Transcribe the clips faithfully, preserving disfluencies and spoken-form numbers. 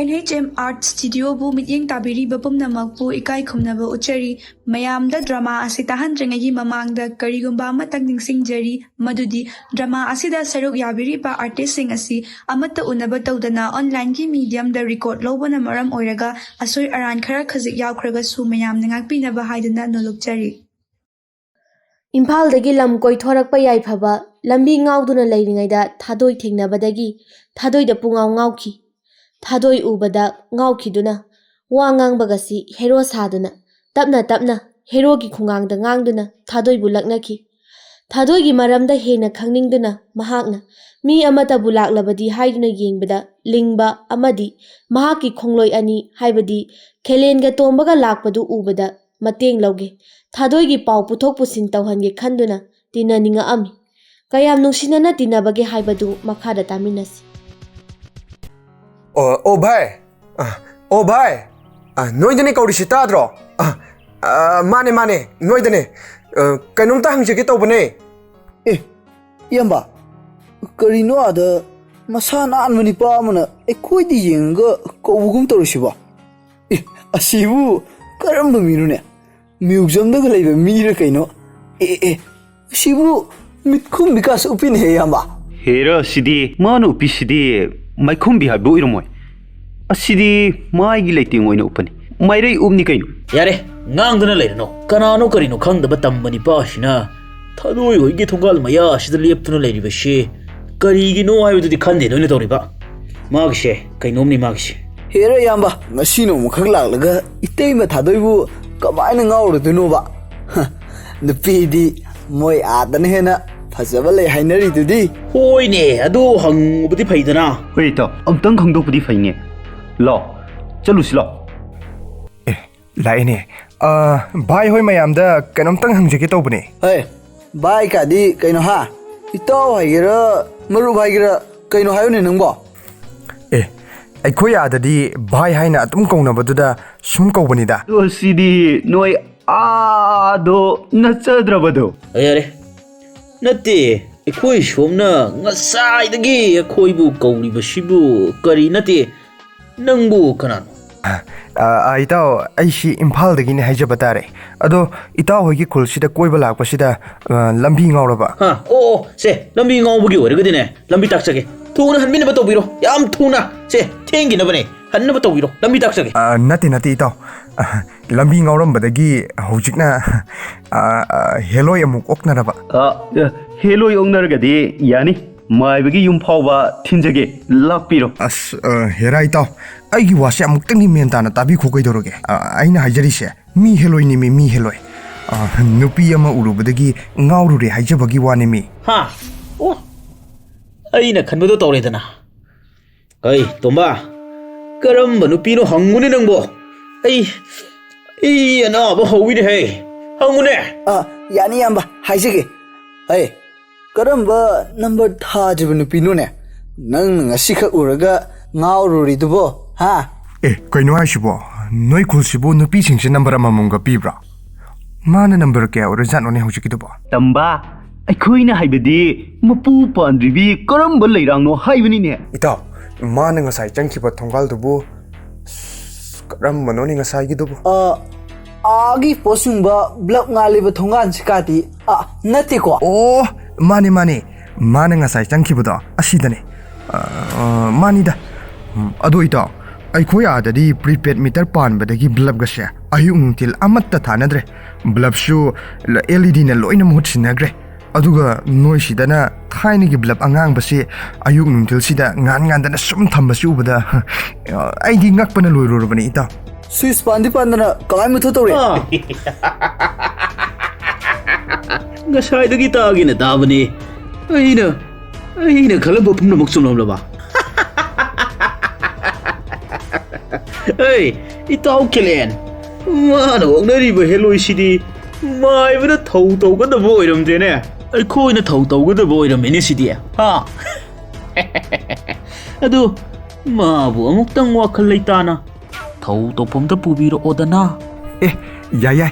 N H M Art Studioꯕꯨ ꯃꯤꯠꯌꯦꯡ ꯇꯥꯕꯤꯔꯤꯕ ꯄꯨꯝꯅꯃꯛꯄꯨ ꯏꯀꯥꯏ ꯈꯨꯝꯅꯕ ꯎꯠꯆꯔꯤ꯫ ꯃꯌꯥꯝꯗ drama ꯑꯁꯤ ꯇꯥꯍꯟꯗ꯭ꯔꯤꯉꯩꯒꯤ ꯃꯃꯥꯡꯗ ꯀꯔꯤꯒꯨꯝꯕ ꯑꯃꯇꯪ ꯅꯤꯡꯁꯤꯡꯖꯔꯤ, ꯃꯗꯨꯗꯤ drama ꯑꯁꯤꯗ ꯁꯔꯨꯛ ꯌꯥꯕꯤꯔꯤꯕ artistꯁꯤꯡ ꯑꯁꯤ ꯑꯃꯠꯇ ꯎꯅꯕ ꯇꯧꯗꯅ onlineꯒꯤ mediumꯗ record ꯂꯧꯕꯅ ꯃꯔꯝ ꯑꯣꯏꯔꯒ ꯑꯁꯣꯏ ꯑꯔꯥꯟ ꯈꯔ ꯈꯖꯤꯛ ꯌꯥꯎꯈ꯭ꯔꯒꯁꯨ ꯃꯌꯥꯝꯅ ꯉꯥꯛꯄꯤꯅꯕ ꯍꯥꯏꯗꯨꯅ ꯅꯣꯂꯨꯛꯆꯔꯤ꯫ ꯏꯝꯐꯥꯜꯗꯒꯤ ꯂꯝ ꯀꯣꯏꯊꯣꯔꯛꯄ ꯌꯥꯏꯐꯕ ꯂꯝꯕꯤ ꯉꯥꯎꯗꯨꯅ ꯂꯩꯔꯤꯉꯩꯗ ꯊꯥꯗꯣꯏ ꯊꯦꯡꯅꯕꯗꯒꯤ ꯊꯥꯗꯣꯏꯗ ꯄꯨꯡꯉꯥꯎ ꯉꯥꯎꯈꯤ꯫ ꯊꯥꯗꯣꯏ ꯎꯕꯗ ꯉꯥꯎꯈꯤꯗꯨꯅ ꯋꯥ ꯉꯥꯡꯕꯒꯁꯤ ꯍꯦꯔꯣ ꯁꯥꯗꯨꯅ ꯇꯞꯅ ꯇꯞꯅ ꯍꯦꯔꯣꯒꯤ ꯈꯨꯉꯥꯡꯗ ꯉꯥꯡꯗꯨꯅ ꯊꯥꯗꯣꯏꯕꯨ ꯂꯛꯅꯈꯤ꯫ ꯊꯥꯗꯣꯏꯒꯤ ꯃꯔꯝꯗ ꯍꯦꯟꯅ ꯈꯪꯅꯤꯡꯗꯨꯅ ꯃꯍꯥꯛꯅ ꯃꯤ ꯑꯃꯠꯇꯕꯨ ꯂꯥꯛꯂꯕꯗꯤ ꯍꯥꯏꯗꯨꯅ ꯌꯦꯡꯕꯗ ꯂꯤꯡꯕ ꯑꯃꯗꯤ ꯃꯍꯥꯛꯀꯤ ꯈꯣꯡꯂꯣꯏ ꯑꯅꯤ ꯍꯥꯏꯕꯗꯤ ꯈꯦꯂꯦꯟꯒ ꯇꯣꯝꯕꯒ ꯂꯥꯛꯄꯗꯨ ꯎꯕꯗ ꯃꯇꯦꯡ ꯂꯧꯒꯦ꯫ ꯊꯥꯗꯣꯏꯒꯤ ꯄꯥꯎ ꯄꯨꯊꯣꯛ ꯄꯨꯁꯤꯟ ꯇꯧꯍꯟꯒꯦ ꯈꯟꯗꯨꯅ ꯇꯤꯟꯅꯅꯤꯡꯉꯛꯑꯝꯃꯤ꯫ ꯀꯌꯥꯝ ꯅꯨꯡꯁꯤꯅꯅ ꯇꯤꯟꯅꯕꯒꯦ ꯍꯥꯏꯕꯗꯨ ꯃꯈꯥꯗ ꯇꯥꯃꯤꯟꯅꯁꯤ꯫ ꯑꯣ, ꯑꯣ ꯚꯥꯏ꯫ ꯑ, ꯑꯣ ꯚꯥꯏ꯫ ꯑ, ꯅꯣꯏꯗꯅꯦ ꯀꯧꯔꯤꯁꯤ ꯇꯥꯗ꯭ꯔꯣ? ꯑ, ꯑ, ꯃꯥꯅꯦ, ꯃꯥꯅꯦ, ꯅꯣꯏꯗꯅꯦ꯫ ꯑ, ꯀꯩꯅꯣꯝꯇ ꯍꯪꯖꯒꯦ ꯇꯧꯕꯅꯦ꯫ ꯑꯦ, ꯏꯌꯥꯝꯕ, ꯀꯔꯤꯅꯣ ꯑꯥꯗ ꯃꯁꯥ ꯅꯥꯟꯕ ꯅꯤꯄꯥ ꯑꯃꯅ ꯑꯩꯈꯣꯏꯗ ꯌꯦꯡꯉꯒ ꯀꯧꯕꯒꯨꯝ ꯇꯧꯔꯤꯁꯤꯕꯣ? ꯑꯦ, ꯑꯁꯤꯕꯨ ꯀꯔꯝꯕ ꯃꯤꯅꯣꯅꯦ? ꯃ꯭ꯌꯨꯖꯝꯗꯒ ꯂꯩꯕ ꯃꯤꯔ ꯀꯩꯅꯣ? ꯑꯦ, ꯑꯦ, ꯑꯁꯤꯕꯨ ꯃꯤꯠꯈꯨꯝ ꯕꯤꯀꯥꯁ ꯎꯞꯄꯤꯅꯦꯍꯦ, ꯏꯌꯥꯝꯕ꯫ ꯍꯦꯔꯥ, ꯁꯤꯗꯤ ꯃꯥꯅ ꯎꯞꯄꯤꯁꯤꯗꯤ ꯃꯥꯏꯈꯨꯝꯕꯤ ꯍꯥꯏꯕꯗꯨ ꯑꯣꯏꯔꯝꯃꯣꯏ꯫ ꯑꯁꯤꯗꯤ ꯃꯥꯏꯒꯤ ꯂꯩꯇꯦꯡ ꯑꯣꯏꯅ ꯎꯞꯄꯅꯤ꯫ ꯃꯥꯏꯔꯩ ꯎꯞꯅꯤ ꯀꯩꯅꯣ꯫ ꯌꯥꯔꯦ, ꯉꯥꯡꯗꯅ ꯂꯩꯔꯅꯨ꯫ ꯀꯅꯥꯅꯣ ꯀꯔꯤꯅꯣ ꯈꯪꯗꯕ ꯇꯝꯕ ꯅꯤꯄꯥ ꯑꯁꯤꯅ ꯊꯥꯗꯣꯏ ꯍꯣꯏꯒꯤ ꯊꯣꯡꯒꯥꯜ ꯃꯌꯥ ꯑꯁꯤꯗ ꯂꯦꯞꯇꯨꯅ ꯂꯩꯔꯤꯕꯁꯤ ꯀꯔꯤꯒꯤꯅꯣ ꯍꯥꯏꯕꯗꯨꯗꯤ ꯈꯟꯗꯦ ꯅꯣꯏꯅ ꯇꯧꯔꯤꯕ꯫ ꯃꯥꯒꯤꯁꯦ ꯀꯩꯅꯣꯝꯅꯤ ꯃꯥꯒꯤꯁꯦ꯫ ꯍꯦꯔꯥ ꯏꯌꯥꯝꯕ, ꯉꯁꯤ ꯅꯣꯡꯃꯈꯛ ꯂꯥꯛꯂꯒ ꯏꯇꯩꯃ ꯊꯥꯗꯣꯏꯕꯨ ꯀꯃꯥꯏꯅ ꯉꯥꯎꯔꯨꯗꯣꯏꯅꯣꯕ? ꯍ, ꯅꯨꯄꯤꯗꯤ ꯃꯣꯏ ꯑꯥꯗꯅ ꯍꯦꯟꯅ ꯐꯖꯕ ꯂꯩ ꯍꯥꯏꯅꯔꯤꯗꯨꯗꯤ꯫ ꯍꯣꯏꯅꯦ, ꯑꯗꯨ ꯍꯪꯉꯨꯕꯗꯤ ꯐꯩꯗꯅ꯫ ꯍꯣꯏ ꯏꯇꯥꯎ, ꯑꯝꯇꯪ ꯈꯪꯗꯣꯛꯄꯗꯤ ꯐꯩꯅꯦ꯫ ꯂꯥꯎ, ꯆꯠꯂꯨꯁꯤ ꯂꯥꯎ꯫ ꯑꯦ, ꯂꯥꯛꯑꯦꯅꯦ꯫ ꯑ, ꯚꯥꯏ ꯍꯣꯏ ꯃꯌꯥꯝꯗ ꯀꯩꯅꯣꯝꯇꯪ ꯍꯪꯖꯒꯦ ꯇꯧꯕꯅꯦ꯫ ꯍꯩ, ꯚꯥꯏ ꯀꯥꯗꯤ ꯀꯩꯅꯣ ꯍꯥ? ꯏꯇꯥꯎ ꯍꯥꯏꯒꯦꯔꯥ, ꯃꯔꯨꯞ ꯍꯥꯏꯒꯦꯔꯥ, ꯀꯩꯅꯣ ꯍꯥꯏꯌꯨꯅꯦ ꯅꯪꯕꯣ? ꯑꯦ, ꯑꯩꯈꯣꯏ ꯑꯥꯗꯗꯤ ꯚꯥꯏ ꯍꯥꯏꯅ ꯑꯗꯨꯝ ꯀꯧꯅꯕꯗꯨꯗ ꯁꯨꯝ ꯀꯧꯕꯅꯤꯗ꯫ ꯑꯗꯣ ꯁꯤꯗꯤ ꯅꯣꯏ ꯑꯥꯗꯣ ꯅꯠꯆꯗ꯭ꯔꯕꯗꯣ? ꯌꯥꯔꯦ, ꯅꯠꯇꯦ, ꯑꯩꯈꯣꯏ ꯁꯣꯝꯅ ꯉꯁꯥꯏꯗꯒꯤ ꯑꯩꯈꯣꯏꯕꯨ ꯀꯧꯔꯤꯕꯁꯤꯕꯨ ꯀꯔꯤ ꯅꯠꯇꯦ, ꯅꯪꯕꯨ ꯀꯅꯥꯅꯣ? ꯑ, ꯑ, ꯏꯇꯥꯎ, ꯑꯩꯁꯤ ꯏꯝꯐꯥꯜꯗꯒꯤꯅꯦ ꯍꯥꯏꯖꯕ ꯇꯥꯔꯦ꯫ ꯑꯗꯣ ꯏꯇꯥꯎ ꯍꯣꯏꯒꯤ ꯈꯨꯜꯁꯤꯗ ꯀꯣꯏꯕ ꯂꯥꯛꯄꯁꯤꯗ, ꯑ, ꯂꯝꯕꯤ ꯉꯥꯎꯔꯕ? ꯍꯥ? ꯑꯣ, ꯑꯣ, ꯁꯦ, ꯂꯝꯕꯤ ꯉꯥꯎꯕꯒꯤ ꯑꯣꯏꯔꯒꯗꯤꯅꯦ, ꯂꯝꯕꯤ ꯇꯥꯛꯆꯒꯦ꯫ ꯊꯨꯅ ꯍꯟꯃꯤꯟꯅꯕ ꯇꯧꯕꯤꯔꯣ, ꯌꯥꯝ ꯊꯨꯅ꯫ ꯁꯦ, ꯊꯦꯡꯈꯤꯅꯕꯅꯦ, ꯍꯟꯅꯕ ꯇꯧꯕꯤꯔꯣ, ꯂꯝꯕꯤ ꯇꯥꯛꯆꯒꯦ꯫ ꯑ, ꯅꯠꯇꯦ, ꯅꯠꯇꯦ, ꯏꯇꯥꯎ꯫ ꯑ, ꯂꯝꯕꯤ ꯉꯥꯎꯔꯝꯕꯗꯒꯤ ꯍꯧꯖꯤꯛꯅ, ꯑ, ꯑ, ꯍꯦꯂꯣꯏ ꯑꯃꯨꯛ ꯑꯣꯛꯅꯔꯕ? ꯑ, ꯑ, ꯍꯦꯂꯣꯏ ꯑꯣꯛꯅꯔꯒꯗꯤ ꯌꯥꯅꯤ꯫ ꯃꯥꯏꯕꯒꯤ ꯌꯨꯝ ꯐꯥꯎꯕ ꯊꯤꯟꯖꯒꯦ, ꯂꯥꯛꯄꯤꯔꯣ꯫ ꯑꯁ, ꯑ, ꯍꯦꯔꯥ ꯏꯇꯥꯎ, ꯑꯩꯒꯤ ꯋꯥꯁꯦ ꯑꯃꯨꯛꯇꯪꯗꯤ ꯃꯦꯟ ꯇꯥꯅ ꯇꯥꯕꯤꯈꯣ ꯀꯩꯗꯧꯔꯒꯦ? ꯑ, ꯑꯩꯅ ꯍꯥꯏꯖꯔꯤꯁꯦ ꯃꯤ ꯍꯦꯂꯣꯏꯅꯦꯃꯤ, ꯃꯤ ꯍꯦꯂꯣꯏ꯫ ꯑ, ꯅꯨꯄꯤ ꯑꯃ ꯎꯔꯨꯕꯗꯒꯤ ꯉꯥꯎꯔꯨꯔꯦ ꯍꯥꯏꯖꯕꯒꯤ ꯋꯥꯅꯦꯃꯤ꯫ ꯍꯥ? ꯑꯣ, ꯑꯩꯅ ꯈꯟꯕꯗꯣ ꯇꯧꯔꯦꯗꯅ꯫ ꯍꯩ, ꯇꯣꯝꯕ, ꯀꯔꯝꯕ ꯅꯨꯄꯤꯅꯣ ꯍꯪꯉꯨꯅꯦ ꯅꯪꯕꯣ? ꯑꯩ, ꯑꯩ ꯑꯅꯥꯕ ꯍꯧꯋꯤꯅꯦ ꯍꯦ꯫ ꯍꯪꯉꯨꯅꯦ꯫ ꯑ, ꯌꯥꯅꯤ ꯏꯌꯥꯝꯕ, ꯍꯥꯏꯖꯒꯦ꯫ ꯍꯩ, ꯀꯔꯝꯕ ꯅꯝꯕꯔ ꯊꯥꯗ꯭ꯔꯤꯕ ꯅꯨꯄꯤꯅꯣꯅꯦ ꯅꯪꯅ ꯉꯁꯤꯈꯛ ꯎꯔꯒ ꯉꯥꯎꯔꯨꯔꯤꯗꯨꯕꯣ? ꯍꯥ? ꯑꯦ, ꯀꯩꯅꯣ ꯍꯥꯏꯁꯤꯕꯣ? ꯅꯣꯏ ꯈꯨꯜꯁꯤꯕꯨ ꯅꯨꯄꯤꯁꯤꯡꯁꯦ ꯅꯝꯕꯔ ꯑꯃꯃꯝꯒ ꯄꯤꯕ꯭ꯔꯣ? ꯃꯥꯅ ꯅꯝꯕꯔ ꯀꯌꯥ ꯑꯣꯏꯔꯖꯥꯠꯅꯣꯅꯦ ꯍꯧꯖꯤꯛꯀꯤꯗꯨꯕꯣ? ꯇꯝꯕ, ꯑꯩꯈꯣꯏꯅ ꯍꯥꯏꯕꯗꯤ ꯃꯄꯨ ꯄꯥꯟꯗ꯭ꯔꯤꯕꯤ ꯀꯔꯝꯕ ꯂꯩꯔꯥꯡꯅꯣ ꯍꯥꯏꯕꯅꯤꯅꯦ꯫ ꯏꯇꯥꯎ, ꯃꯥꯅ ꯉꯁꯥꯏ ꯆꯪꯈꯤꯕ ꯊꯣꯡꯒꯥꯜꯗꯨꯕꯨ, ꯑꯁ, ꯀꯔꯝꯕꯅꯣꯅꯦ ꯉꯁꯥꯏꯒꯤꯗꯨꯕꯨ? ꯑ, ꯑꯥꯒꯤ ꯄꯣꯠ ꯁꯨꯡꯕ ꯕ꯭ꯂꯕ ꯉꯥꯜꯂꯤꯕ ꯊꯣꯡꯒꯥꯟꯁꯤ ꯀꯥꯗꯤ, ꯑ, ꯅꯠꯇꯦꯀꯣ? ꯑꯣ, ꯃꯥꯅꯦ, ꯃꯥꯅꯦ, ꯃꯥꯅ ꯉꯁꯥꯏ ꯆꯪꯈꯤꯕꯗꯣ ꯑꯁꯤꯗꯅꯦ꯫ ꯑ, ꯑ, ꯃꯥꯅꯤꯗ꯫ ꯎꯝ, ꯑꯗꯣ ꯏꯇꯥꯎ, ꯑꯩꯈꯣꯏ ꯑꯥꯗꯗꯤ ꯄ꯭ꯔꯤꯄꯦꯗ ꯃꯤꯇꯔ ꯄꯥꯟꯕꯗꯒꯤ ꯕ꯭ꯂꯕꯀꯁꯦ ꯑꯌꯨꯛ ꯅꯨꯡꯊꯤꯜ ꯑꯃꯠꯇ ꯊꯥꯅꯗ꯭ꯔꯦ꯫ ꯕ꯭ꯂꯕꯁꯨ ꯑꯦꯜ ꯏ ꯗꯤꯅ ꯂꯣꯏꯅ ꯃꯍꯨꯠ ꯁꯤꯟꯅꯈ꯭ꯔꯦ꯫ ꯑꯗꯨꯒ ꯅꯣꯏ ꯁꯤꯗꯅ ꯊꯥꯏꯅꯒꯤ ꯕ꯭ꯂꯕ ꯑꯉꯥꯡꯕꯁꯤ ꯑꯌꯨꯛ ꯅꯨꯡꯊꯤꯜꯁꯤꯗ ꯉꯥꯟ ꯉꯥꯟꯗꯅ ꯁꯨꯝ ꯊꯝꯕꯁꯤ ꯎꯕꯗ ꯑꯩꯗꯤ ꯉꯛꯄꯅ ꯂꯣꯏꯔꯨꯔꯕꯅꯤ, ꯏꯇꯥꯎ꯫ ꯁ꯭ꯋꯤꯁ ꯄꯥꯟꯗꯤ ꯄꯥꯟꯗꯅ ꯀꯃꯥꯏ ꯃꯨꯊꯠꯇꯧꯔꯤ? ꯑꯥ, ꯉꯁꯥꯏꯗꯒꯤ ꯇꯥꯒꯦꯅ ꯇꯥꯕꯅꯤ꯫ ꯑꯩꯅ, ꯑꯩꯅ ꯈꯜꯂꯝꯕ ꯄꯨꯝꯅꯃꯛ ꯆꯨꯝꯂꯝꯂꯕ? ꯑꯩ, ꯏꯇꯥꯎ ꯀꯦꯂꯦꯟ, ꯃꯥꯅ ꯑꯣꯛꯅꯔꯤꯕ ꯍꯦꯂꯣꯏꯁꯤꯗꯤ ꯃꯥꯏꯕꯅ ꯊꯧ ꯇꯧꯒꯗꯕ ꯑꯣꯏꯔꯝꯗꯦꯅꯦ, ꯑꯩꯈꯣꯏꯅ ꯊꯧ ꯇꯧꯒꯗꯕ ꯑꯣꯏꯔꯝꯃꯤꯅꯦ ꯁꯤꯗꯤ, ꯍꯥ? ꯑꯗꯨ ꯃꯥꯕꯨ ꯑꯃꯨꯛꯇꯪ ꯋꯥꯈꯜ ꯂꯩꯇꯥꯅ ꯊꯧ ꯇꯧꯐꯝꯗ ꯄꯨꯕꯤꯔꯛꯑꯣꯗꯅ꯫ ꯑꯦ, ꯌꯥꯏ ꯌꯥꯏ,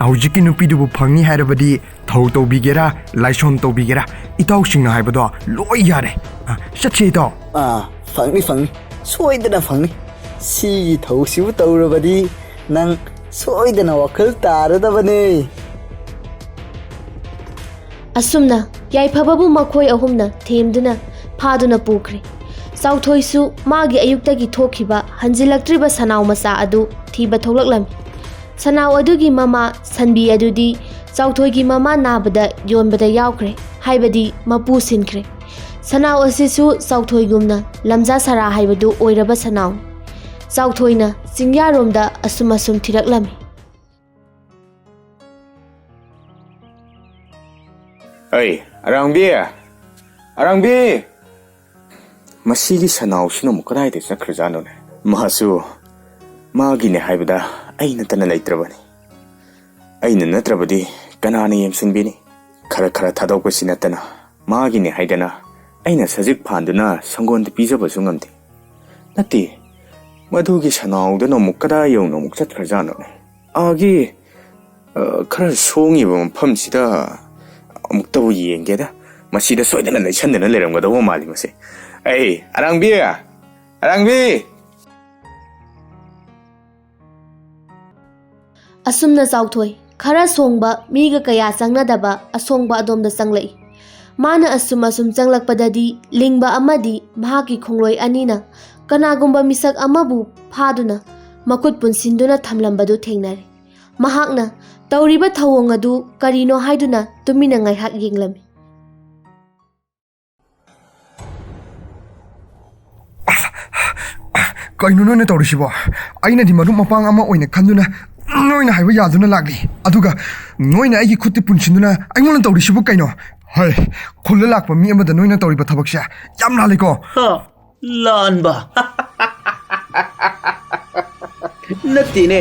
ꯍꯧꯖꯤꯛꯀꯤ ꯅꯨꯄꯤꯗꯨꯕꯨ ꯐꯪꯉꯤ ꯍꯥꯏꯔꯕꯗꯤ ꯊꯧ ꯇꯧꯕꯤꯒꯦꯔꯥ, ꯂꯥꯏꯁꯣꯟ ꯇꯧꯕꯤꯒꯦꯔꯥ, ꯏꯇꯥꯎꯁꯤꯡꯅ ꯍꯥꯏꯕꯗꯣ ꯂꯣꯏ ꯌꯥꯔꯦ꯫ ꯑ, ꯆꯠꯁꯦ, ꯏꯇꯥꯎ꯫ ꯑꯥ, ꯐꯪꯅꯤ, ꯐꯪꯅꯤ, ꯁꯣꯏꯗꯅ ꯐꯪꯅꯤ꯫ ꯁꯤꯒꯤ ꯊꯧꯁꯤꯕꯨ ꯇꯧꯔꯕꯗꯤ ꯅꯪ ꯁꯣꯏꯗꯅ ꯋꯥꯈꯜ ꯇꯥꯔꯗꯕꯅꯦ꯫ ꯑꯁꯨꯝꯅ ꯌꯥꯏꯐꯕꯕꯨ ꯃꯈꯣꯏ ꯑꯍꯨꯝꯅ ꯊꯦꯝꯗꯨꯅ ꯐꯥꯗꯨꯅ ꯄꯨꯈ꯭ꯔꯦ꯫ ꯆꯥꯎꯊꯣꯏꯁꯨ ꯃꯥꯒꯤ ꯑꯌꯨꯛꯇꯒꯤ ꯊꯣꯛꯈꯤꯕ ꯍꯟꯖꯤꯜꯂꯛꯇ꯭ꯔꯤꯕ ꯁꯅꯥꯎ ꯃꯆꯥ ꯑꯗꯨ ꯊꯤꯕ ꯊꯣꯛꯂꯛꯂꯝꯃꯤ꯫ ꯁꯅꯥꯎ ꯑꯗꯨꯒꯤ ꯃꯃꯥ ꯁꯟꯕꯤ ꯑꯗꯨꯗꯤ ꯆꯥꯎꯊꯣꯏꯒꯤ ꯃꯃꯥ ꯅꯥꯕꯗ ꯌꯣꯟꯕꯗ ꯌꯥꯎꯈ꯭ꯔꯦ, ꯍꯥꯏꯕꯗꯤ ꯃꯄꯨ ꯁꯤꯟꯈ꯭ꯔꯦ꯫ ꯁꯅꯥꯎ ꯑꯁꯤꯁꯨ ꯆꯥꯎꯊꯣꯏꯒꯨꯝꯅ ꯂꯝꯖꯥ ꯁꯔꯥ ꯍꯥꯏꯕꯗꯨ ꯑꯣꯏꯔꯕ ꯁꯅꯥꯎꯅꯤ꯫ ꯆꯥꯎꯊꯣꯏꯅ ꯆꯤꯡꯌꯥꯔꯣꯝꯗ ꯑꯁꯨꯝ ꯑꯁꯨꯝ ꯊꯤꯔꯛꯂꯝꯃꯤ꯫ ꯑꯩ, ꯑꯔꯥꯡꯕꯤ! ꯑꯔꯥꯡꯕꯤ! ꯃꯁꯤꯒꯤ ꯁꯅꯥꯎꯁꯤꯅ ꯑꯃꯨꯛ ꯀꯗꯥꯏꯗ ꯆꯠꯈ꯭ꯔꯖꯥꯠꯅꯣꯅꯦ? ꯃꯍꯥꯛꯁꯨ ꯃꯥꯒꯤꯅꯦ ꯍꯥꯏꯕꯗ ꯑꯩ ꯅꯠꯇꯅ ꯂꯩꯇ꯭ꯔꯕꯅꯤ꯫ ꯑꯩꯅ ꯅꯠꯇ꯭ꯔꯕꯗꯤ ꯀꯅꯥꯅ ꯌꯦꯡꯁꯤꯟꯕꯤꯅꯤ? ꯈꯔ ꯈꯔ ꯊꯥꯗꯣꯛꯄꯁꯤ ꯅꯠꯇꯅ ꯃꯥꯒꯤꯅꯦ ꯍꯥꯏꯗꯅ ꯑꯩꯅ ꯁꯖꯤꯛ ꯐꯥꯟꯗꯨꯅ ꯁꯪꯒꯣꯟꯗ ꯄꯤꯖꯕꯁꯨ ꯉꯝꯗꯦ꯫ ꯅꯠꯇꯦ, ꯃꯗꯨꯒꯤ ꯁꯅꯥꯎꯗꯨꯅ ꯑꯃꯨꯛ ꯀꯗꯥꯏ ꯌꯧꯅ ꯑꯃꯨꯛ ꯆꯠꯈ꯭ꯔꯖꯥꯠꯅꯣꯅꯦ? ꯑꯥꯒꯤ, ꯑ, ꯈꯔ ꯁꯣꯡꯉꯤꯕ ꯃꯐꯝꯁꯤꯗ ꯑꯃꯨꯛꯇꯕꯨ ꯌꯦꯡꯒꯦꯗ꯫ ꯃꯁꯤꯗ ꯁꯣꯏꯗꯅ ꯂꯩꯁꯟꯗꯅ ꯂꯩꯔꯝꯒꯗꯧꯕ ꯃꯥꯜꯂꯤ ꯃꯁꯦ꯫ ꯑꯩ, ꯑꯔꯥꯡꯕꯤ! ꯑꯔꯥꯡꯕꯤ! ꯑꯁꯨꯝꯅ ꯆꯥꯎꯊꯣꯏ ꯈꯔ ꯁꯣꯡꯕ, ꯃꯤꯒ ꯀꯌꯥ ꯆꯪꯅꯗꯕ ꯑꯁꯣꯡꯕ ꯑꯗꯣꯝꯗ ꯆꯪꯂꯛꯏ꯫ ꯃꯥꯅ ꯑꯁꯨꯝ ꯑꯁꯨꯝ ꯆꯪꯂꯛꯄꯗꯗꯤ ꯂꯤꯡꯕ ꯑꯃꯗꯤ ꯃꯍꯥꯛꯀꯤ ꯈꯣꯡꯂꯣꯏ ꯑꯅꯤꯅ ꯀꯅꯥꯒꯨꯝꯕ ꯃꯤꯁꯛ ꯑꯃꯕꯨ ꯐꯥꯗꯨꯅ ꯃꯈꯨꯠ ꯄꯨꯟꯁꯤꯟꯗꯨꯅ ꯊꯝꯂꯝꯕꯗꯨ ꯊꯦꯡꯅꯔꯦ꯫ ꯃꯍꯥꯛꯅ ꯇꯧꯔꯤꯕ ꯊꯧꯑꯣꯡ ꯑꯗꯨ ꯀꯔꯤꯅꯣ ꯍꯥꯏꯗꯨꯅ ꯇꯨꯃꯤꯟꯅ ꯉꯥꯏꯍꯥꯛ ꯌꯦꯡꯂꯝꯃꯤ꯫ ꯀꯩꯅꯣ ꯅꯣꯏꯅ ꯇꯧꯔꯤꯁꯤꯕꯣ? ꯑꯩꯅꯗꯤ ꯃꯔꯨꯞ ꯃꯄꯥꯡ ꯑꯃ ꯑꯣꯏꯅ ꯈꯟꯗꯨꯅ ꯅꯣꯏꯅ ꯍꯥꯏꯕ ꯌꯥꯗꯨꯅ ꯂꯥꯛꯂꯤ, ꯑꯗꯨꯒ ꯅꯣꯏꯅ ꯑꯩꯒꯤ ꯈꯨꯠꯇ ꯄꯨꯟꯁꯤꯟꯗꯨꯅ ꯑꯩꯉꯣꯟꯗ ꯇꯧꯔꯤꯁꯤꯕꯨ ꯀꯩꯅꯣ? ꯍꯣꯏ, ꯈꯨꯜꯗ ꯂꯥꯛꯄ ꯃꯤ ꯑꯃꯗ ꯅꯣꯏꯅ ꯇꯧꯔꯤꯕ ꯊꯕꯛꯁꯦ ꯌꯥꯝ ꯂꯥꯜꯂꯤꯀꯣ꯫ ꯍ, ꯂꯥꯟꯕ? ꯅꯠꯇꯦꯅꯦ꯫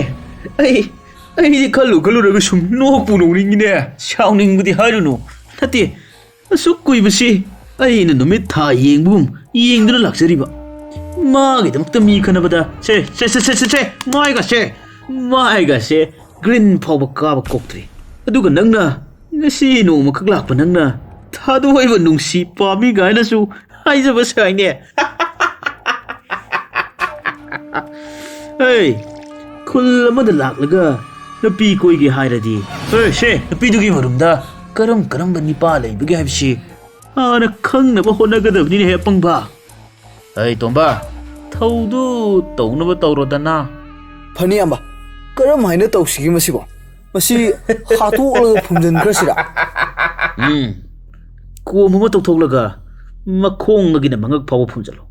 ꯑꯩ, ꯑꯩꯗꯤ ꯈꯜꯂꯨ ꯈꯜꯂꯨꯔꯒ ꯁꯨꯝ ꯅꯣꯛꯄꯨ ꯅꯣꯛꯅꯤꯡꯉꯤꯅꯦ꯫ ꯁꯥꯎꯅꯤꯡꯕꯗꯤ ꯍꯥꯏꯔꯨꯅꯨ꯫ ꯅꯠꯇꯦ, ꯑꯁꯨꯛ ꯀꯨꯏꯕꯁꯤ ꯑꯩꯅ ꯅꯨꯃꯤꯠ ꯊꯥ ꯌꯦꯡꯕꯒꯨꯝ ꯌꯦꯡꯗꯨꯅ ꯂꯥꯛꯆꯔꯤꯕ꯫ ꯃꯥꯒꯤꯗꯃꯛꯇ ꯃꯤ ꯈꯟꯅꯕꯗ ꯁꯦ, ꯁꯦ, ꯁꯦ, ꯁꯦ, ꯁꯦ, ꯁꯦ, ꯃꯥꯏꯒꯁꯦ, ꯃꯥꯏꯒꯁꯦ green ꯐꯥꯎꯕ ꯀꯥꯕ ꯀꯣꯛꯇ꯭ꯔꯤ꯫ ꯑꯗꯨꯒ ꯅꯪꯅ, ꯉꯁꯤ ꯅꯣꯡꯃꯈꯛ ꯂꯥꯛꯄ ꯅꯪꯅ ꯊꯥꯗꯣꯛꯏꯕ ꯅꯨꯡꯁꯤ ꯄꯥꯝꯃꯤ ꯀꯥꯏꯅꯁꯨ ꯍꯥꯏꯖꯕ ꯁꯥꯏꯅꯦ꯫ ꯑꯩ ꯈꯨꯜ ꯑꯃꯗ ꯂꯥꯛꯂꯒ ꯅꯨꯄꯤ ꯀꯣꯏꯒꯦ ꯍꯥꯏꯔꯗꯤ, ꯑꯦ, ꯁꯦ, ꯅꯨꯄꯤꯗꯨꯒꯤ ꯃꯔꯨꯝꯗ ꯀꯔꯝ ꯀꯔꯝꯕ ꯅꯤꯄꯥ ꯂꯩꯕꯒꯦ ꯍꯥꯏꯕꯁꯤ ꯍꯥꯟꯅ ꯈꯪꯅꯕ ꯍꯣꯠꯅꯒꯗꯕꯅꯤꯅꯦ, ꯍꯦ ꯑꯄꯪꯕ꯫ ꯑꯩ ꯇꯣꯝꯕ, ꯊꯧꯗꯨ ꯇꯧꯅꯕ ꯇꯧꯔꯣꯗꯅ꯫ ꯐꯅꯤ, ꯏꯌꯥꯝꯕ꯫ ꯀꯔꯝ ꯍꯥꯏꯅ ꯇꯧꯁꯤꯒꯦ ꯃꯁꯤꯕꯣ? ꯃꯁꯤ ꯍꯥꯠꯇꯣꯛꯂꯒ ꯐꯨꯝꯖꯤꯟꯈ꯭ꯔꯁꯤꯔꯥ? ꯎꯝ꯫ ꯀꯣꯝ ꯑꯃ ꯇꯧꯊꯣꯛꯂꯒ ꯃꯈꯣꯡꯗꯒꯤꯅ ꯃꯉꯛ ꯐꯥꯎꯕ ꯐꯨꯝꯖꯤꯜꯂꯨ꯫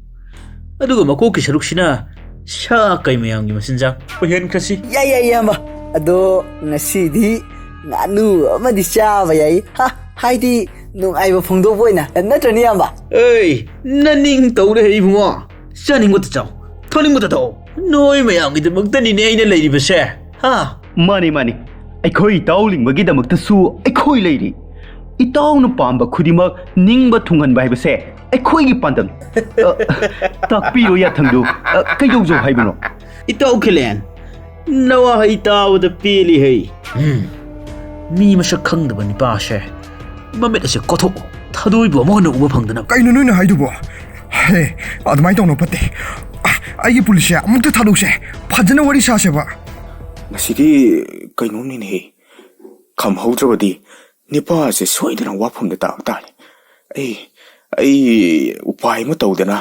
ꯑꯗꯨꯒ ꯃꯀꯣꯛꯀꯤ ꯁꯔꯨꯛꯁꯤꯅ ꯁꯥ ꯀꯩ ꯃꯌꯥꯝꯒꯤ ꯃꯆꯤꯟꯖꯥꯛ ꯑꯣꯏꯍꯟꯈ꯭ꯔꯁꯤ꯫ ꯌꯥꯏ, ꯌꯥꯏ, ꯏꯌꯥꯝꯕ꯫ ꯑꯗꯣ ꯉꯁꯤꯗꯤ ꯉꯥꯅꯨ ꯑꯃꯗꯤ ꯆꯥꯕ ꯌꯥꯏ꯫ ꯍꯥ, ꯍꯥꯏꯗꯤ ꯅꯨꯡꯉꯥꯏꯕ ꯐꯣꯡꯗꯣꯛꯄ ꯑꯣꯏꯅ, ꯅꯠꯇ꯭ꯔꯅꯦ, ꯏꯌꯥꯝꯕ? ꯑꯩ, ꯅꯅꯤꯡ ꯇꯧꯔꯦ ꯏꯕꯨꯡꯉꯣ꯫ ꯆꯥꯅꯤꯡꯕꯇ ꯆꯥꯎ, ꯊꯛꯅꯤꯡꯕꯇ ꯊꯛꯑꯣ꯫ ꯅꯣꯏ ꯃꯌꯥꯝꯒꯤꯗꯃꯛꯇꯅꯤꯅꯦ ꯑꯩꯅ ꯂꯩꯔꯤꯕꯁꯦ꯫ ꯍꯥ? ꯃꯥꯅꯤ, ꯃꯥꯅꯤ꯫ ꯑꯩꯈꯣꯏ ꯏꯇꯥꯎ ꯂꯤꯡꯕꯒꯤꯗꯃꯛꯇꯁꯨ ꯑꯩꯈꯣꯏ ꯂꯩꯔꯤ꯫ ꯏꯇꯥꯎꯅ ꯄꯥꯝꯕ ꯈꯨꯗꯤꯡꯃꯛ ꯅꯤꯡꯕ ꯊꯨꯡꯍꯟꯕ ꯍꯥꯏꯕꯁꯦ ꯑꯩꯈꯣꯏꯒꯤ ꯄꯥꯟꯗꯝ꯫ ꯑ, ꯇꯥꯛꯄꯤꯔꯣ ꯌꯥꯊꯪꯗꯨ, ꯑ, ꯀꯩꯗꯧꯖꯧ ꯍꯥꯏꯕꯅꯣ? ꯏꯇꯥꯎ ꯈꯤꯂꯦꯟ, ꯅꯋꯥꯍꯩ ꯇꯥꯕꯗ ꯄꯦꯜꯂꯤ ꯍꯩ꯫ ꯎꯝ, ꯃꯤ ꯃꯁꯛ ꯈꯪꯗꯕ ꯅꯤꯄꯥꯁꯦ ꯃꯃꯤꯠ ꯑꯁꯦ ꯀꯣꯊꯣꯛꯑꯣ, ꯊꯥꯗꯣꯏꯕꯨ ꯑꯃꯨꯛ ꯍꯟꯅ ꯎꯕ ꯐꯪꯗꯅꯕ꯫ ꯀꯩꯅꯣ ꯅꯣꯏꯅ ꯍꯥꯏꯗꯨꯕꯣ? ꯍꯦ, ꯑꯗꯨꯃꯥꯏꯅ ꯇꯧꯅ ꯐꯠꯇꯦ꯫ ꯑ, ꯑꯩꯒꯤ ꯄꯨꯂꯤꯁꯁꯦ ꯑꯃꯨꯛꯇ ꯊꯥꯗꯣꯛꯁꯦ, ꯐꯖꯅ ꯋꯥꯔꯤ ꯁꯥꯁꯦꯕ꯫ ꯉꯁꯤꯗꯤ ꯀꯩꯅꯣꯝꯅꯤꯅꯦꯍꯦ, ꯈꯝꯍꯧꯗ꯭ꯔꯕꯗꯤ ꯅꯤꯄꯥꯁꯦ ꯁꯣꯏꯗꯅ ꯋꯥꯐꯝꯗ ꯇꯥꯕ ꯇꯥꯔꯦ꯫ ꯑꯩ, ꯑꯩ ꯎꯄꯥꯏ ꯑꯃ ꯇꯧꯗꯅ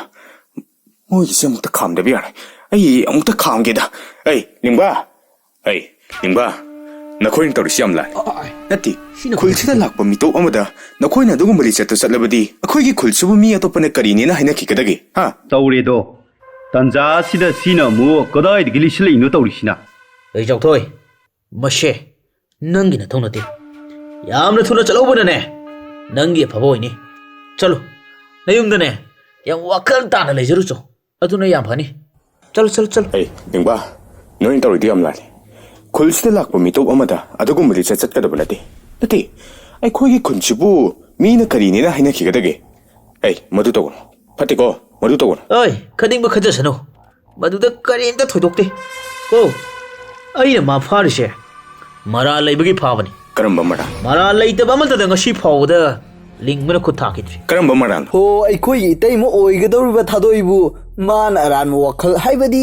ꯃꯣꯏꯒꯤꯁꯦ ꯑꯃꯨꯛꯇ ꯈꯥꯝꯗꯕ ꯌꯥꯔꯣꯏ꯫ ꯑꯩ ꯑꯃꯨꯛꯇ ꯈꯥꯝꯒꯦꯗ꯫ ꯑꯩ, ꯂꯤꯡꯕ! ꯑꯩ, ꯂꯤꯡꯕ! ꯅꯈꯣꯏꯅ ꯇꯧꯔꯤꯁꯤ ꯌꯥꯝ ꯂꯥꯜꯂꯦ꯫ ꯑ, ꯑ, ꯑ, ꯅꯠꯇꯦ, ꯁꯤꯅ ꯈꯨꯜꯁꯤꯗ ꯂꯥꯛꯄ ꯃꯤꯇꯣꯞ ꯑꯃꯗ ꯅꯈꯣꯏꯅ ꯑꯗꯨꯒꯨꯝꯕ ꯂꯤꯆꯠꯇꯨ ꯆꯠꯂꯕꯗꯤ ꯑꯩꯈꯣꯏꯒꯤ ꯈꯨꯜꯁꯤꯕꯨ ꯃꯤ ꯑꯇꯣꯞꯄꯅ ꯀꯔꯤꯅꯦꯅ ꯍꯥꯏꯅꯈꯤꯒꯗꯒꯦ? ꯍꯥ? ꯇꯧꯔꯦꯗꯣ꯫ ꯇꯟꯖꯥ ꯑꯁꯤꯗ ꯁꯤꯅ ꯑꯃꯨꯛ ꯀꯗꯥꯏꯗꯒꯤ ꯂꯤꯁꯤꯜꯂꯛꯏꯅꯣ ꯇꯧꯔꯤꯁꯤꯅ? ꯑꯩ ꯆꯥꯎꯊꯣꯏ, ꯃꯁꯦ ꯅꯪꯒꯤ ꯅꯊꯧ ꯅꯠꯇꯦ꯫ ꯌꯥꯝꯅ ꯊꯨꯅ ꯆꯠꯍꯧꯕꯅꯅꯦ ꯅꯪꯒꯤ ꯑꯐꯕ ꯑꯣꯏꯅꯤ꯫ ꯆꯠꯂꯨ, ꯅꯌꯨꯝꯗꯅꯦ ꯌꯥꯝ ꯋꯥꯈꯜ ꯇꯥꯅ ꯂꯩꯖꯔꯨꯆꯣ꯫ ꯑꯗꯨꯅ ꯌꯥꯝ ꯐꯅꯤ꯫ ꯆꯠꯂꯨ, ꯆꯠꯂꯨ, ꯆꯠꯂꯨ꯫ ꯑꯩ, ꯂꯤꯡꯕ, ꯅꯣꯏꯅ ꯇꯧꯔꯤꯗꯨ ꯌꯥꯝ ꯂꯥꯜꯂꯤ꯫ ꯈꯨꯜꯁꯤꯗ ꯂꯥꯛꯄ ꯃꯤꯇꯣꯞ ꯑꯃꯗ ꯑꯗꯨꯒꯨꯝꯕꯗꯤ ꯆꯠ-, ꯆꯠꯀꯗꯕ ꯅꯠꯇꯦ꯫ ꯅꯠꯇꯦ, ꯑꯩꯈꯣꯏꯒꯤ ꯈꯨꯜꯁꯤꯕꯨ ꯃꯤꯅ ꯀꯔꯤꯅꯦꯅ ꯍꯥꯏꯅꯈꯤꯒꯗꯒꯦ? ꯑꯩ, ꯃꯗꯨ ꯇꯧꯒꯅꯨ꯫ ꯐꯠꯇꯦꯀꯣ, ꯃꯗꯨ ꯇꯧꯒꯅꯨ꯫ ꯑꯩ, ꯈꯠꯅꯤꯡꯕ ꯈꯠꯆꯁꯅꯨ꯫ ꯃꯗꯨꯗ ꯀꯔꯤꯝꯇ ꯊꯣꯏꯗꯣꯛꯇꯦ꯫ ꯀꯣ, ꯑꯩꯅ ꯃꯥ ꯐꯥꯔꯤꯁꯦ ꯃꯔꯥꯜ ꯂꯩꯕꯒꯤ ꯐꯥꯕꯅꯤ꯫ ꯀꯔꯝꯕ ꯃꯔꯥꯜ? ꯃꯔꯥꯜ ꯂꯩꯇꯕ ꯑꯃꯠꯇꯗ ꯉꯁꯤ ꯐꯥꯎꯕꯗ ꯂꯤꯡꯕꯅ ꯈꯨꯠ ꯊꯥꯈꯤꯗ꯭ꯔꯤ꯫ ꯀꯔꯝꯕ ꯃꯔꯥꯜ? ꯍꯣ, ꯑꯩꯈꯣꯏꯒꯤ ꯏꯇꯩꯃ ꯑꯣꯏꯒꯗꯧꯔꯤꯕ ꯊꯥꯗꯣꯏꯕꯨ ꯃꯥꯅ ꯑꯔꯥꯟꯕ ꯋꯥꯈꯜ, ꯍꯥꯏꯕꯗꯤ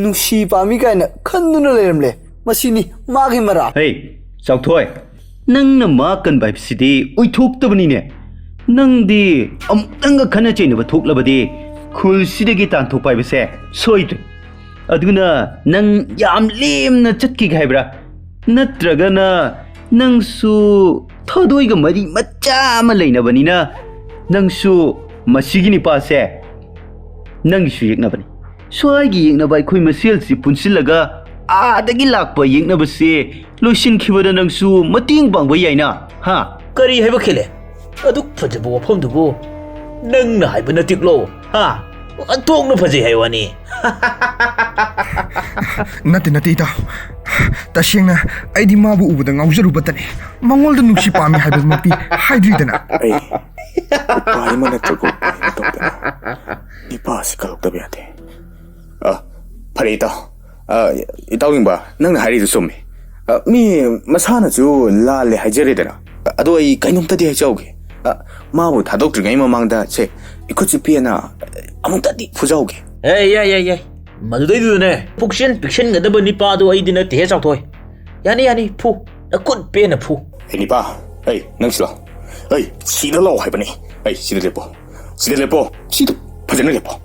ꯅꯨꯡꯁꯤ ꯄꯥꯝꯃꯤ ꯀꯥꯏꯅ ꯈꯟꯗꯨꯅ ꯂꯩꯔꯝꯂꯦ꯫ ꯃꯁꯤꯅꯤ ꯃꯥꯒꯤ ꯃꯔꯥꯜ꯫ ꯍꯩ, ꯆꯥꯎꯊꯣꯏ, ꯅꯪꯅ ꯃꯥ ꯀꯟꯕ ꯍꯥꯏꯕꯁꯤꯗꯤ ꯑꯣꯏꯊꯣꯛꯇꯕꯅꯤꯅꯦ꯫ ꯅꯪꯗꯤ ꯑꯃꯨꯛꯇꯪꯒ ꯈꯠꯅ ꯆꯩꯅꯕ ꯊꯣꯛꯂꯕꯗꯤ ꯈꯨꯜꯁꯤꯗꯒꯤ ꯇꯥꯟꯊꯣꯛꯄ ꯍꯥꯏꯕꯁꯦ ꯁꯣꯏꯗ꯭ꯔꯦ꯫ ꯑꯗꯨꯅ ꯅꯪ ꯌꯥꯝ ꯂꯦꯝꯅ ꯆꯠꯈꯤꯒꯦ ꯍꯥꯏꯕ꯭ꯔꯥ? ꯅꯠꯇ꯭ꯔꯒꯅ ꯅꯪꯁꯨ ꯊꯣꯏꯗꯣꯏꯒ ꯃꯔꯤ ꯃꯆꯥ ꯑꯃ ꯂꯩꯅꯕꯅꯤꯅ, ꯅꯪꯁꯨ ꯃꯁꯤꯒꯤ ꯅꯤꯄꯥꯁꯦ ꯅꯪꯒꯤꯁꯨ ꯌꯦꯛꯅꯕꯅꯤ꯫ ꯁ꯭ꯋꯥꯏꯒꯤ ꯌꯦꯛꯅꯕ ꯑꯩꯈꯣꯏ ꯃꯁꯦꯜꯁꯤ ꯄꯨꯟꯁꯤꯜꯂꯒ ꯑꯥꯗꯒꯤ ꯂꯥꯛꯄ ꯌꯦꯛꯅꯕꯁꯦ ꯂꯣꯏꯁꯤꯟꯈꯤꯕꯗ ꯅꯪꯁꯨ ꯃꯇꯦꯡ ꯄꯥꯡꯕ ꯌꯥꯏꯅ, ꯍꯥ? ꯀꯔꯤ ꯍꯥꯏꯕ ꯈꯦꯂꯦ? ꯑꯗꯨꯛ ꯐꯖꯕ ꯋꯥꯐꯝꯗꯨꯕꯨ ꯅꯪꯅ ꯍꯥꯏꯕ ꯅꯠꯇꯤꯛꯂꯣ? ꯍꯥ? ꯑꯣꯟꯊꯣꯛꯅ ꯐꯖꯩ ꯍꯥꯏ ꯋꯥꯅꯤ꯫ ꯅꯠꯇꯦ, ꯅꯠꯇꯦ, ꯏꯇꯥꯎ꯫ ꯇꯁꯦꯡꯅ ꯑꯩꯗꯤ ꯃꯥꯕꯨ ꯎꯕꯗ ꯉꯥꯎꯖꯔꯨꯕꯇꯅꯤ꯫ ꯃꯉꯣꯟꯗ ꯅꯨꯡꯁꯤ ꯄꯥꯝꯃꯤ ꯍꯥꯏꯕꯃꯛꯇꯤ ꯍꯥꯏꯗ꯭ꯔꯤꯗꯅ꯫ ꯑꯩ ꯎꯄꯥꯏ ꯑꯃ ꯅꯠꯇ꯭ꯔꯒ ꯎꯄꯥꯏ ꯑꯃ ꯇꯧꯗꯅ ꯅꯤꯄꯥꯁꯤ ꯀꯜꯂꯛꯇꯕ ꯌꯥꯗꯦ꯫ ꯑ, ꯐꯔꯦ, ꯏꯇꯥꯎ꯫ ꯑ, ꯏꯇꯥꯎ ꯅꯤꯡꯕ, ꯅꯪꯅ ꯍꯥꯏꯔꯤꯗꯨ ꯆꯨꯝꯃꯤ꯫ ꯑ, ꯃꯤ ꯃꯁꯥꯅꯁꯨ ꯂꯥꯜꯂꯦ ꯍꯥꯏꯖꯔꯦꯗꯅ꯫ ꯑ, ꯑꯗꯣ ꯑꯩ ꯀꯩꯅꯣꯝꯇꯗꯤ ꯍꯥꯏꯖꯍꯧꯒꯦ꯫ ꯑ, ꯃꯥꯕꯨ ꯊꯥꯗꯣꯛꯇ꯭ꯔꯤꯉꯩ ꯃꯃꯥꯡꯗ, ꯁꯦ, ꯏꯈꯨꯠꯁꯤ ꯄꯦꯟꯅ ꯑꯃꯨꯛꯇꯗꯤ ꯐꯨꯖꯍꯧꯒꯦ꯫ ꯑꯦ, ꯌꯥꯏ, ꯌꯥꯏ, ꯌꯥꯏ꯫ ꯃꯗꯨꯗꯩꯗꯨꯗꯅꯦ, ꯄꯨꯛꯁꯦꯟ ꯄꯤꯛꯁꯟꯒꯗꯕ ꯅꯤꯄꯥꯗꯣ ꯑꯩꯗꯤ ꯅꯠꯇꯦꯍꯦ, ꯆꯥꯎꯊꯣꯏ꯫ ꯌꯥꯅꯤ, ꯌꯥꯅꯤ, ꯐꯨ꯫ ꯅꯈꯨꯠ ꯄꯦꯟꯅ ꯐꯨ꯫ ꯑꯩ ꯅꯤꯄꯥ, ꯑꯩ, ꯅꯪ ꯁꯤꯂꯥꯎ꯫ ꯑꯩ, ꯁꯤꯗ ꯂꯥꯎ ꯍꯥꯏꯕꯅꯤ꯫ ꯑꯩ, ꯁꯤꯗ ꯂꯦꯞꯄꯣ꯫ ꯁꯤꯗ ꯂꯦꯞꯄꯣ꯫ ꯁꯤꯗ ꯐꯖꯅ ꯂꯦꯞꯄꯣ꯫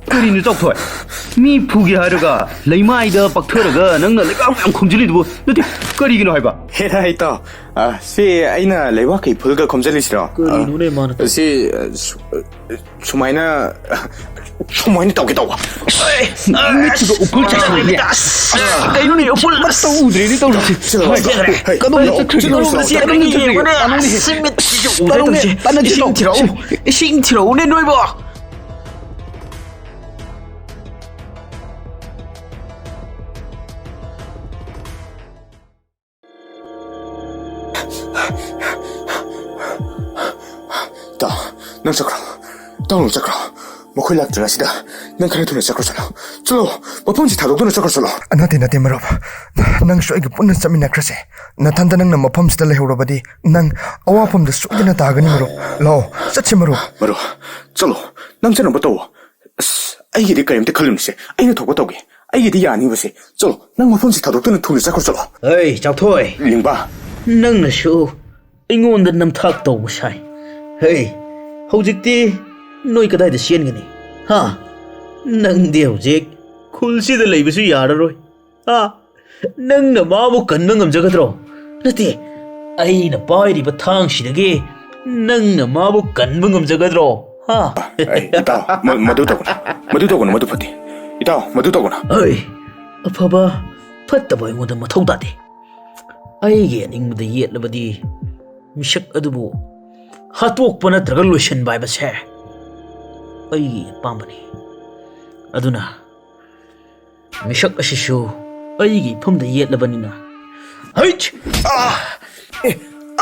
ꯀꯔꯤꯅꯣ ꯆꯥꯎꯊꯣꯏ? ꯃꯤ ꯐꯨꯒꯦ ꯍꯥꯏꯔꯒ ꯂꯩꯃꯥꯏꯗ ꯄꯛꯊꯔꯒ ꯅꯪꯅ ꯂꯩꯕꯥꯛ ꯃꯌꯥꯝ ꯈꯣꯝꯖꯤꯜꯂꯤꯗꯨꯕꯨ? ꯅꯠꯇꯦ, ꯀꯔꯤꯒꯤꯅꯣ ꯍꯥꯏꯕ? ꯍꯦꯔꯥ, ꯏꯇꯥꯎ, ꯑ, ꯁꯤ ꯑꯩꯅ ꯂꯩꯕꯥꯛꯀꯤ ꯏꯐꯨꯜꯒ ꯈꯣꯝꯖꯤꯜꯂꯤꯁꯤꯔꯣ? ꯀꯔꯤꯅꯣꯅꯦ ꯃꯥꯅ ꯇꯧꯔꯤꯁꯦ? ꯁꯤ, ꯑ, ꯁꯨ-, ꯑ, ꯁꯨꯃꯥꯏꯅ, ꯑ, ꯁꯨꯃꯥꯏꯅ ꯇꯧꯒꯦ ꯇꯧꯕ꯫ ꯃꯤꯠꯁꯤꯗ ꯎꯐꯨꯜ ꯆꯥꯏꯁꯤꯜꯂꯦ꯫ ꯑꯁ, ꯀꯩꯅꯣꯅꯦ, ꯎꯐꯨꯜ? ꯑꯁ! ꯇꯧꯗ꯭ꯔꯦꯅꯦ ꯇꯧꯔꯤꯁꯦ꯫ ꯁꯤ ꯂꯧꯔꯣ꯫ ꯍꯣꯏ, ꯍꯣꯏ, ꯀꯗꯣꯝꯗ ꯍꯣꯏ, ꯆꯠꯈ꯭ꯔꯒꯦ? ꯁꯤ ꯂꯧꯔꯣ, ꯁꯤ ꯂꯧꯔꯣ, ꯁꯤ ꯂꯧꯔꯣ꯫ ꯌꯦꯡꯉꯨꯅꯦ꯫ ꯀꯗꯣꯝꯗ ꯑꯁ, ꯆꯠꯈ꯭ꯔꯒꯦ? ꯃꯤꯠꯁꯤꯁꯨ ꯎꯗꯦ ꯇꯧꯔꯤꯁꯦ꯫ ꯇꯥꯟꯅꯁꯤ, ꯏꯁꯤꯡ ꯇꯥꯟꯅꯁꯤ, ꯊꯤꯔꯛꯎ꯫ ꯇꯥꯟꯅꯁꯤ, ꯏꯁꯤꯡ ꯇꯥꯟꯅꯁꯤ꯫ ꯊꯤꯔꯛꯎꯅꯦ ꯅꯣꯏꯕꯣ꯫ ꯏꯇꯥꯎ, ꯅꯪ ꯆꯠꯈ꯭ꯔꯣ꯫ ꯏꯇꯥꯎ, ꯅꯪ ꯆꯠꯈ꯭ꯔꯣ꯫ ꯃꯈꯣꯏ ꯂꯥꯛꯇ꯭ꯔꯤꯉꯩꯁꯤꯗ ꯅꯪ ꯈꯔ ꯊꯨꯅ ꯆꯠꯈ꯭ꯔꯣ ꯆꯠꯂꯣ꯫ ꯆꯠꯂꯣ, ꯃꯐꯝꯁꯤ ꯊꯥꯗꯣꯛꯇꯨꯅ ꯆꯠꯈ꯭ꯔꯣ ꯆꯠꯂꯣ꯫ ꯅꯠꯇꯦ, ꯅꯠꯇꯦ, ꯃꯔꯨꯞ꯫ ꯅꯪꯁꯨ ꯑꯩꯒ ꯄꯨꯟꯅ ꯆꯠꯃꯤꯟꯅꯈ꯭ꯔꯁꯦ꯫ ꯅꯊꯟꯇ ꯅꯪꯅ ꯃꯐꯝꯁꯤꯗ ꯂꯩꯍꯧꯔꯕꯗꯤ ꯅꯪ ꯑꯋꯥꯐꯝꯗ ꯁꯣꯏꯗꯅ ꯇꯥꯒꯅꯤ, ꯃꯔꯨꯞ꯫ ꯂꯥꯛꯑꯣ, ꯆꯠꯁꯤ, ꯃꯔꯨꯞ꯫ ꯃꯔꯨꯞ, ꯆꯠꯂꯣ꯫ ꯅꯪ ꯆꯠꯅꯕ ꯇꯧꯋꯣ꯫ ꯑꯁ, ꯑꯩꯒꯤꯗꯤ ꯀꯔꯤꯝꯇ ꯈꯜꯂꯨꯅꯨꯁꯦ, ꯑꯩꯅ ꯊꯣꯛꯄ ꯇꯧꯒꯦ꯫ ꯑꯩꯒꯤꯗꯤ ꯌꯥꯅꯤꯕꯁꯦ꯫ ꯆꯠꯂꯣ, ꯅꯪ ꯃꯐꯝꯁꯤ ꯊꯥꯗꯣꯛꯇꯨꯅ ꯊꯨꯅ ꯆꯠꯈ꯭ꯔꯣ, ꯆꯠꯂꯣ꯫ ꯑꯩ ꯆꯥꯎꯊꯣꯏ, ꯂꯤꯡꯕ꯫ ꯅꯪꯅꯁꯨ ꯑꯩꯉꯣꯟꯗ ꯅꯝꯊꯥꯛ ꯇꯧꯕ ꯁꯥꯏ꯫ ꯍꯦ, ꯍꯧꯖꯤꯛꯇꯤ ꯅꯣꯏ ꯀꯗꯥꯏꯗ ꯆꯦꯟꯒꯅꯤ? ꯍꯥ? ꯅꯪꯗꯤ ꯍꯧꯖꯤꯛ ꯈꯨꯜꯁꯤꯗ ꯂꯩꯕꯁꯨ ꯌꯥꯔꯔꯣꯏ꯫ ꯍꯥ? ꯅꯪꯅ ꯃꯥꯕꯨ ꯀꯟꯕ ꯉꯝꯖꯒꯗ꯭ꯔꯣ? ꯅꯠꯇꯦ, ꯑꯩꯅ ꯄꯥꯏꯔꯤꯕ ꯊꯥꯡꯁꯤꯗꯒꯤ ꯅꯪꯅ ꯃꯥꯕꯨ ꯀꯟꯕ ꯉꯝꯖꯒꯗ꯭ꯔꯣ? ꯍꯥ? ꯑꯩ, ꯏꯇꯥꯎ, ꯃ- ꯃꯗꯨ ꯇꯧꯒꯅꯨ꯫ ꯃꯗꯨ ꯇꯧꯒꯅꯨ, ꯃꯗꯨ ꯐꯠꯇꯦ꯫ ꯏꯇꯥꯎ, ꯃꯗꯨ ꯇꯧꯒꯅꯨ꯫ ꯑꯩ, ꯑꯐꯕ ꯐꯠꯇꯕ ꯑꯩꯉꯣꯟꯗ ꯃꯊꯧ ꯇꯥꯗꯦ꯫ ꯑꯩꯒꯤ ꯑꯅꯤꯡꯕꯗ ꯌꯦꯠꯂꯕꯗꯤ ꯃꯤꯁꯛ ꯑꯗꯨꯕꯨ ꯍꯥꯠꯇꯣꯛꯄ ꯅꯠꯇ꯭ꯔꯒ ꯂꯣꯏꯁꯤꯟꯕ ꯍꯥꯏꯕꯁꯦ ꯑꯩꯒꯤ ꯑꯄꯥꯝꯕꯅꯤ꯫ ꯑꯗꯨꯅ ꯃꯤꯁꯛ ꯑꯁꯤꯁꯨ ꯑꯩꯒꯤ ꯏꯐꯝꯗ ꯌꯦꯠꯂꯕꯅꯤꯅ, ꯍꯩꯠ!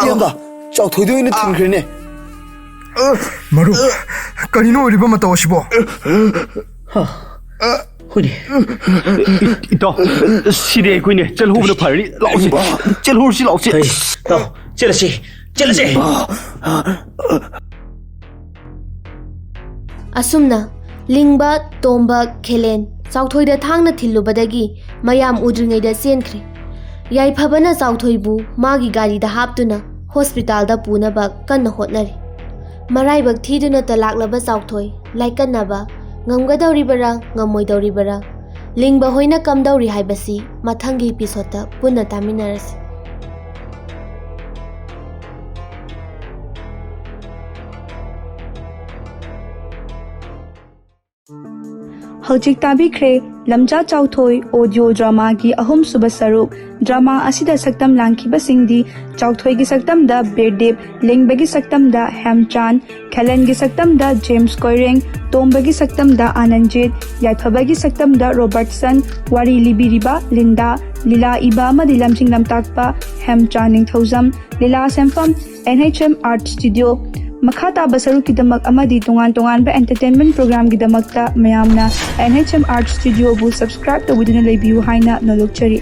ꯏꯌꯥꯝꯕ, ꯆꯥꯎꯊꯣꯏꯗ ꯑꯣꯏꯅ ꯊꯤꯟꯈ꯭ꯔꯦꯅꯦ꯫ ꯃꯔꯨꯞ, ꯀꯔꯤꯅꯣ ꯑꯣꯏꯔꯤꯕ ꯃꯇꯧ ꯑꯁꯤꯕꯣ? ꯍꯣꯏꯅꯦ꯫ ꯏꯇꯥꯎ, ꯁꯤꯗꯤ ꯑꯩꯈꯣꯏꯅꯦ꯫ ꯆꯠꯍꯧꯕꯅ ꯐꯔꯅꯤ꯫ ꯂꯥꯛꯑꯣꯁꯤ꯫ ꯆꯠꯍꯧꯔꯁꯤ, ꯂꯥꯛꯑꯣꯁꯤ꯫ ꯍꯩ, ꯇꯥꯎ, ꯆꯠꯂꯁꯤ, ꯆꯠꯂꯁꯤ꯫ ꯑꯁꯨꯝꯅ ꯂꯤꯡꯕ, ꯇꯣꯝꯕ, ꯈꯦꯂꯦꯟ ꯆꯥꯎꯊꯣꯏꯗ ꯊꯥꯡꯅ ꯊꯤꯜꯂꯨꯕꯗꯒꯤ ꯃꯌꯥꯝ ꯎꯗ꯭ꯔꯤꯉꯩꯗ ꯆꯦꯟꯈ꯭ꯔꯦ꯫ ꯌꯥꯏꯐꯕꯅ ꯆꯥꯎꯊꯣꯏꯕꯨ ꯃꯥꯒꯤ ꯒꯥꯔꯤꯗ ꯍꯥꯞꯇꯨꯅ ꯍꯣꯁꯄꯤꯇꯥꯜꯗ ꯄꯨꯅꯕ ꯀꯟꯅ ꯍꯣꯠꯅꯔꯤ꯫ ꯃꯔꯥꯏꯕꯛ ꯊꯤꯗꯨꯅꯇ ꯂꯥꯛꯂꯕ ꯆꯥꯎꯊꯣꯏ ꯂꯥꯏꯀꯠꯅꯕ ꯉꯝꯒꯗꯧꯔꯤꯕꯔꯥ ꯉꯝꯃꯣꯏꯗꯧꯔꯤꯕꯔꯥ, ꯂꯤꯡꯕ ꯍꯣꯏꯅ ꯀꯝꯗꯧꯔꯤ ꯍꯥꯏꯕꯁꯤ ꯃꯊꯪꯒꯤ ꯏꯄꯤꯁꯣꯗꯇ ꯄꯨꯟꯅ ꯇꯥꯃꯤꯟꯅꯔꯁꯤ꯫ ꯍꯧꯖꯤꯛ ꯇꯥꯕꯤꯈ꯭ꯔꯦ ꯂꯝꯖꯥ ꯆꯥꯎꯊꯣꯏ ꯑꯣꯗꯤꯑꯣ ꯗ꯭ꯔꯃꯥꯒꯤ ꯑꯍꯨꯝꯁꯨꯕ ꯁꯔꯨꯛ꯫ ꯗ꯭ꯔꯃꯥ ꯑꯁꯤꯗ ꯁꯛꯇꯝ ꯂꯥꯡꯈꯤꯕꯁꯤꯡꯗꯤ ꯆꯥꯎꯊꯣꯏꯒꯤ ꯁꯛꯇꯝꯗ ꯕꯤꯔꯗꯤꯞ, ꯂꯤꯡꯕꯒꯤ ꯁꯛꯇꯝꯗ ꯍꯦꯝꯆꯥꯟ, ꯈꯦꯂꯦꯟꯒꯤ ꯁꯛꯇꯝꯗ ꯖꯦꯝꯁ ꯀꯣꯏꯔꯦꯡ, ꯇꯣꯝꯕꯒꯤ ꯁꯛꯇꯝꯗ ꯑꯥꯅꯟꯖꯤꯠ, ꯌꯥꯏꯐꯕꯒꯤ ꯁꯛꯇꯝꯗ ꯔꯣꯕꯔꯠꯁꯟ, ꯋꯥꯔꯤ ꯂꯤꯕꯤꯔꯤꯕ ꯂꯤꯟꯗꯥ, ꯂꯤꯂꯥ ꯏꯕ ꯑꯃꯗꯤ ꯂꯝꯖꯤꯡ ꯂꯝꯇꯥꯛꯄ ꯍꯦꯝꯆꯥꯟ ꯅꯤꯡꯊꯧꯖꯝ, ꯂꯤꯂꯥ ꯁꯦꯝꯐꯝ N H M art studio. ꯃꯈꯥ ꯇꯥꯕ ꯁꯔꯨꯛꯀꯤꯗꯃꯛ ꯑꯃꯗꯤ ꯇꯣꯉꯥꯟ ꯇꯣꯉꯥꯟꯕ ꯑꯦꯟꯇꯔꯇꯦꯟꯃꯦꯟ ꯄ꯭ꯔꯣꯒ꯭ꯔꯥꯝꯒꯤꯗꯃꯛꯇ ꯃꯌꯥꯝꯅ ꯑꯦꯟ ꯑꯩꯆ ꯑꯦꯝ ꯑꯥꯔꯠ ꯁ꯭ꯇꯨꯗꯤꯑꯣꯕꯨ ꯁꯕꯁꯀ꯭ꯔꯥꯏꯕ ꯇꯧꯕꯤꯗꯨꯅ ꯂꯩꯕꯤꯌꯨ ꯍꯥꯏꯅ ꯅꯣꯜꯂꯨꯛꯆꯔꯤ꯫